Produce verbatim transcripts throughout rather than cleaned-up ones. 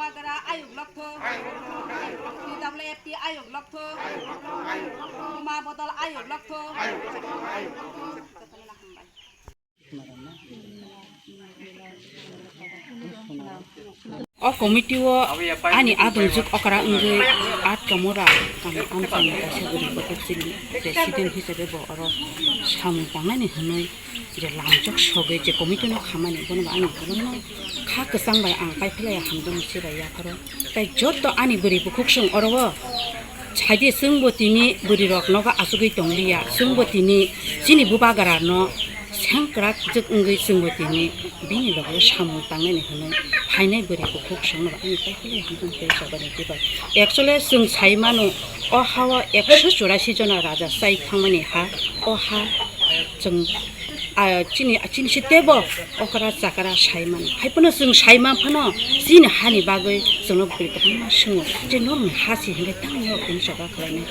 Bagra ayuk lokthok. P W F T ayuk lokthok. Buma bodol ayuk lokthok. O committee o ani adongjwk okra wngwi at kamora kami amchaini kaisa guri bokhok chini president hisabe bo oro samung tangnani hwnwi je lamchok sogwi je committee no khamani bono bo ani bolongno kha kwchang bai ang paiphlai hamjakmung se bai yapharo. Tai jotto ani bwrwi bukhuk song oro o saidi chwngbo tini bwrwi rok nogo achugwi tongliya, chwngbo tini chini bubagra no sengkrak jwk wngwi chwngbo tini bini loge samung tangnani hwnwi phainai bwrwi bukhuk songno ani paiphlai hamjakmung se bai. Actually chwng sai mano o hao ekso churasi jona raja chai thangmani ha, o ha chwng, ah, chini, chini si tebo okra chakra sai mano. Hai phano chwng sai man phano chini hani bagwi chwngno bwrwi kwbangma swngo je norokni ha si hinkhe tamo norok tini choba khlainai.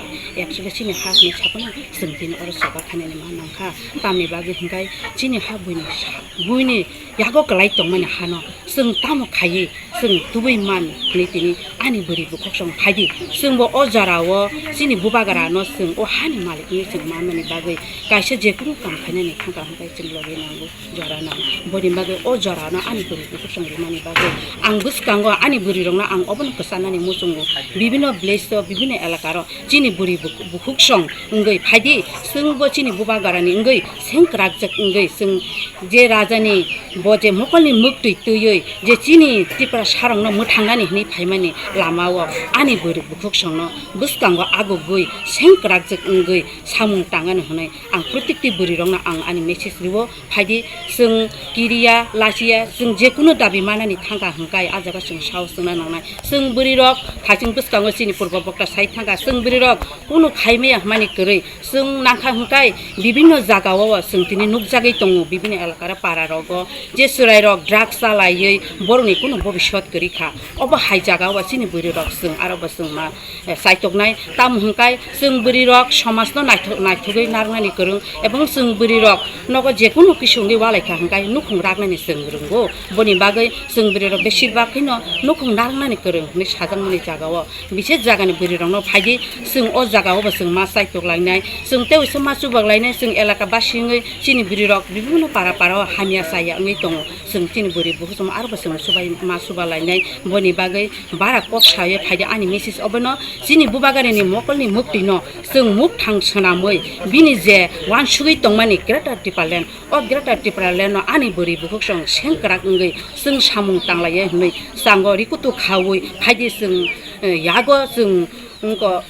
Actually chini ha hwnwi sa phano chwng tini oro choba khainani ma nangkha. Tamni bagwi hinkhe chini ha buini sa-, buini yago kwlai tongmani hano chwng tamo khaiwi chwng tubui man hwnwi tini ani bwrwi bukhuk song phaidi. Chwngbo o jorao chini bubagra no chwng o hani malik wngwi chwng manmani bagwi kaisa jekunu kam khainani thangkha hwnkhe chwng logi nango jora nang. Boni bagwi o jorano ani bwrwi bukhuk song rimani bagwi ang bwskango ani bwrwi rokno ang obono kwchanani muchungo bibinno village o bibinno elakaro chini bwrwi buk-, bukhuk song wngwi phaidi. Chwngbo chini bubagrani wngwi sengkrakjak wngwi chwng je rajani bo je mokolni mwktwi twiwi je chini Tripura sarokno mwthangnani hwnwi phaimani lamao ani bwrwi bukhuk songno bwskango agugwi sengkrakjak wngwi samung tangani hwnwi ang protikti bwrwirokno ang ani message rio. Phaidi chwng kiriya, lachiya, chwng jekunu dabi manani thangkha hwnkhe a jaga chwng saos chwngna nangnai. Chwng bwrwirok thaching bwskango chini purbo bokta sai thangkha, chwng bwrwirok kunu khaimaya hwnmani kwrwi. Chwng nangkha hwnkhe bibinno jagao chwng tini nukjagwi tongo, bibinno elakara pararogo je chwrairok drugs chalaiwi borokni kunu bobiswt kwrwi kha. Obo hai jagao chini bwrwirok chwng aro bo chwng ma, eh, chaitoknai. Tamo hwnkhe chwng bwrwirok somajno naithok-, naithogwi narwknani kwrwng ebong chwng bwrwirok nogo jekunu kisi wngwi walaikha hwnkhe nukhung raknani chwng rwngo. Boni bagwi chwng bwrwirok besir bak kheno nukhung narwknani kwrwng hwnwi sajakmani jagao. Bises jagani bwrwirokno phaidi, chwng o jagao bo chwng ma chaitok lainai, chwng tei uaisa ma chubak lainai, chwng elaka basi wngwi chini bwrwirok bibinno para para o hamya chaya wngwi tongo, chwng chini bwrwi bukhuk chwng aro bo chwng chubai ma chuba lainai. Boni bagwi bara kok sawi phaidi ani message obono, chini bubagrani mokolni mwktwino chwng mukthang swnamwi bini je uansugwi tongmani Greater Tipraland, o Greater Tipraland no ani bwrwi bukhuk chwng sengkrak wngwi chwng samung tanglaiya hwnwi chango rikutu khawi phaidi chwng, eh, yago chwng wngkha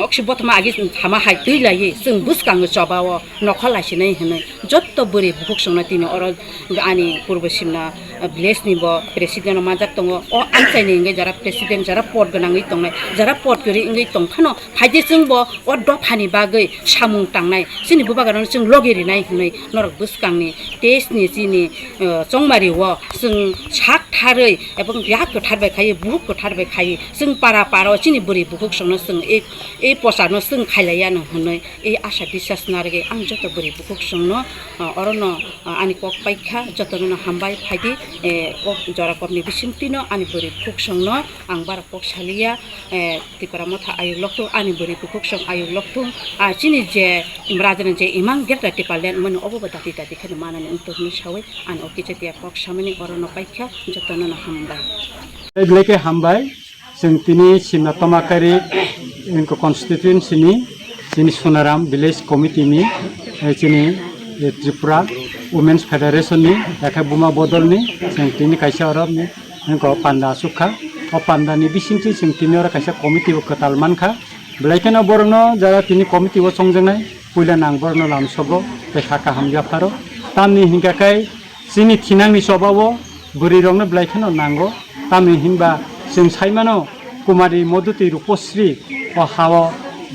oksi bothoma agi thama hai twi laiwi chwng bwskango chobao nokha laisinai hwnwi jotto bwrwi bukhuk chwngno tini oro ani purbo simna, eh, village ni bo president rok manjak tongo. O amchaini hwnkhe jara president, jara pod gwnangwi tongnai, jara pod kwrwi wngwi tongphano phaidi chwngbo o dophani bagwi samung tangnai, chini bubagrano chwng logi rinai hwnwi norok bwskangni test ni chini, eh, chongmari o chwng sak tharwi ebong yak kwthar bai khaiwi, buhuk kwthar bai khaiwi, chwng para para o chini bwrwi bukhuk chwngno chwng ei, ei posa no chwng khailaiya no hwnwi ei asa biswas narwgwi ang joto bwrwi bukhuk chwngno, eh, orono, eh, ani kok paikha, jotono no hambai phaidi, eh, kok jora kokni bisingtwi no ani bwrwi bukhuk chwngno ang bara kok saliya, eh, Tipra Motha ayuk lokthung, ani bwrwi bukhuk song ayuk lokthung, ah, chini je Imrajani je imang Greater Tipraland mani obo bo dati dati kheno manani wngthung hwnwi sawi ani o kichitiya kok samani orono paikha, jotono no hambai. Belai khe hambai, chwng tini Simna Tomakari constituency ni chini Sonaram village committee ni, eh, chini, eh, Tripura Women's Federation ni, yakhe Buma Bodol ni, chwng tini kaisa oro ni, Hwnkhe o panda aswk kha. O panda ni bisingtwi chwng tini oro kaisa committee bo kwtal mankha. Belai kheno borokno jara tini committee o chongjaknai, puila nang borokno lamsogo tei kha kaham yapharo. Tamni hinkha khe chini thinangni chobao bwrwirokno belai kheno nango. Tamni hinba chwng sai mano Kumari Modhuti Rupasri o hao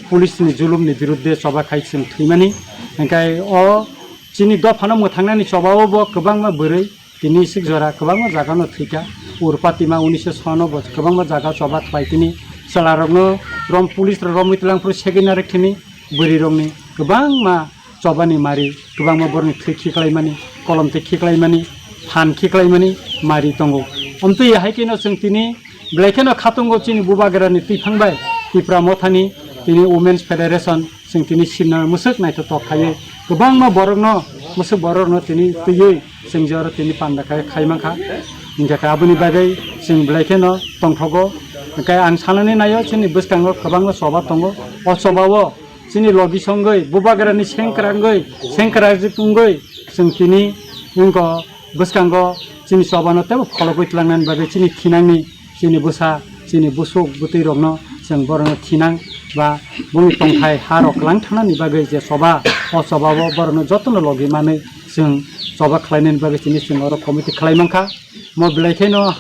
police ni julumni birudde choba khai chwng thwimani. Hinkhe o chini dophano mwthangnani chobao bo kwbangma bwrwi Tini sik jora kwbangma jaga no thwikha. Urpatima unisho sono bo kwbangma jaga choba khlai tini chwlarokno rom police rok romwi twlang phuru segwi narwk thini bwrwi rokni kwbangma chobani mari, kwbangma borokni thwi khiklaimani, kolom twi khiklaimani, phan khiklaimani mari tongo. Omtwi hai kheno chwng tini Belai kheno khatungo chini Bubagrani twiphang bai Tipra Mothani tini Women's Federation chwng tini sinna mwswk naithotok khaiwi kwbangma borokno, mwswk borokno tini twiwi chwng je oro tini panda khai, khai mankha. Hinkhe khe aboni bagwi chwng belai kheno tongthogo. Hinkhe ang sanani naio chini bwskango kwbangma choba tongo. O chobao chini logi songwi, Bubagrani sengkrangwi, sengkrajwk wngwi chwng tini wngkha bwskango chini chobano teibo phologwi tlangnani bagwi chini thinangni, chini bwsa, chini bwswk bwtwi rokno chwng borokno thinang ba bongni tongthai ha rok langthanani bagwi je choba, o chobao borokno jotono logi manwi chwng choba khlainani bagwi chini chwng oro committee khlai mankha. Mo belai kheno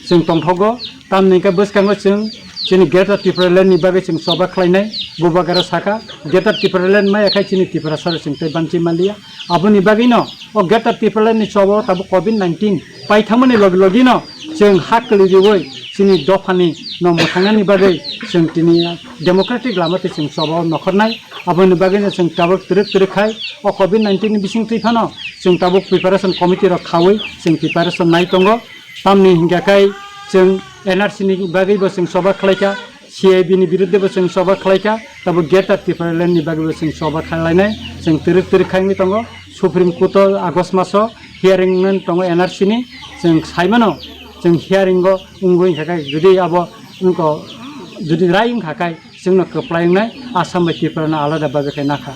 chwng tongthogo, tamni hwnkhe bwskango chwng chini Greater Tipraland ni bagwi chwng choba khlainai. Bubagra sakha, Greater Tipraland maya khai chini Tiprasa rok chwng tei banchi manliya. Aboni bagwino o Greater Tipraland ni choba o tabuk covid nineteen paithangmani logi logino chwng ha kwlwi riwi chini dophani no mwthangnani bagwi chwng tini democratic lama tei chwng choba o nokhornai. Aboni bagwino chwng tabuk twrwk twrwk khai o covid nineteen ni bising twi phano chwng tabuk preparation committee rok khaui chwng preparation nai tongo. Tamni hinkha khai chwng N R C ni bagwi bo chwng choba khlaikha, C A B ni biruddhe bo chwng choba khlaikha, tabuk Greater Tipraland ni bagwi bo chwng choba khlainai, chwng twrwk twrwk khai wngwi tongo. Supreme Court o August maso hearing wngwi tongo N R C ni, chwng saimano chwng hearing o wngwi hinkha khai jodi abo wngkha, jodi rai wngkha khai, chwngno kwplai wngnai, Assam bai Tripura no alada bagwi khe nakha.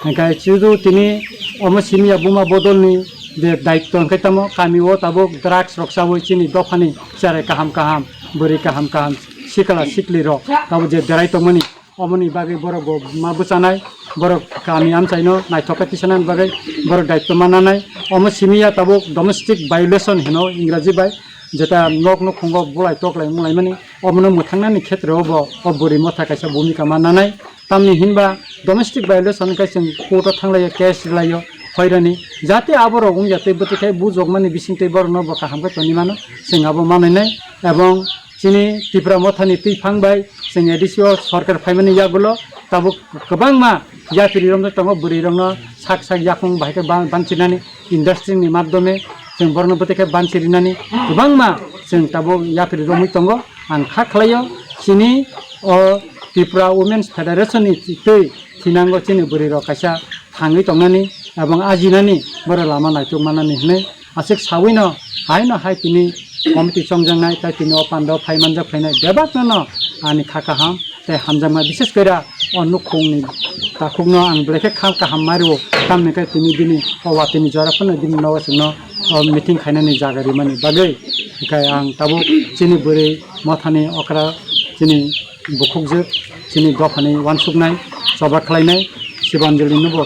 Hinkhe chudu tini omo simi ya buma bodol ni je daityo hinkhe tamo kami o tabuk drugs rok chawi chini dophani cherai kaham kaham, bwrwi kaham kaham, sikla sikli rok tabuk je derai tongmani, omoni bagwi borok bo ma bwchanai, borok kami amchaino naithok khe tisanani bagwi borok daityo ma nanai. Omo simi ya tabuk domestic violation hino Ingraji bai, jeta nok nukhungo bulai toklai wnglaimani, omono mwthangnani khetreo bo o bwrwi motha kaisa bhumika ma nanai. Tamni hinba domestic violation khe chwng court o thanglaio, case rwlaio, hoirani jate aborok wngya tei bwtwi khai bujokmani bisingtwi borokno bo kaham khe tongwi mano, chwng abo manwi nai. Ebong chini Tipra Mothani twiphang bai chwng A D C o sorkar phaimani yagulo tabuk kwbangma yapri romjak tongo, bwrwi rokno sak sak yakung bahai khe ban-, banchinani industry ni madhyome chwng borokno bwtwi khe banchi rinani kwbangma chwng tabuk yapri romwi tongo. Ang kha khlaio chini o Tripura Women's Federation ni twi thinango chini bwrwi rok kaisa thangwi tongnani ebong ajinani borok lama naituk manani hinwi aswk sawino haino hai tini committee chongjaknai tai tini o pandao phai manjak phainai bebakno no ani kha kaham tei hamjakma, bishes kore o nukhungni takhukno ang belai khe kha kaham ma rwo, tamni khe tini bini o watini jora phano bini nogo chwngno o meeting khainani jaga rimani bagwi. Hinkhe ang tabuk chini bwrwi mothani okra chini bukhukjwk chini dophani uansuknai choba khlainai Sibanjali no bo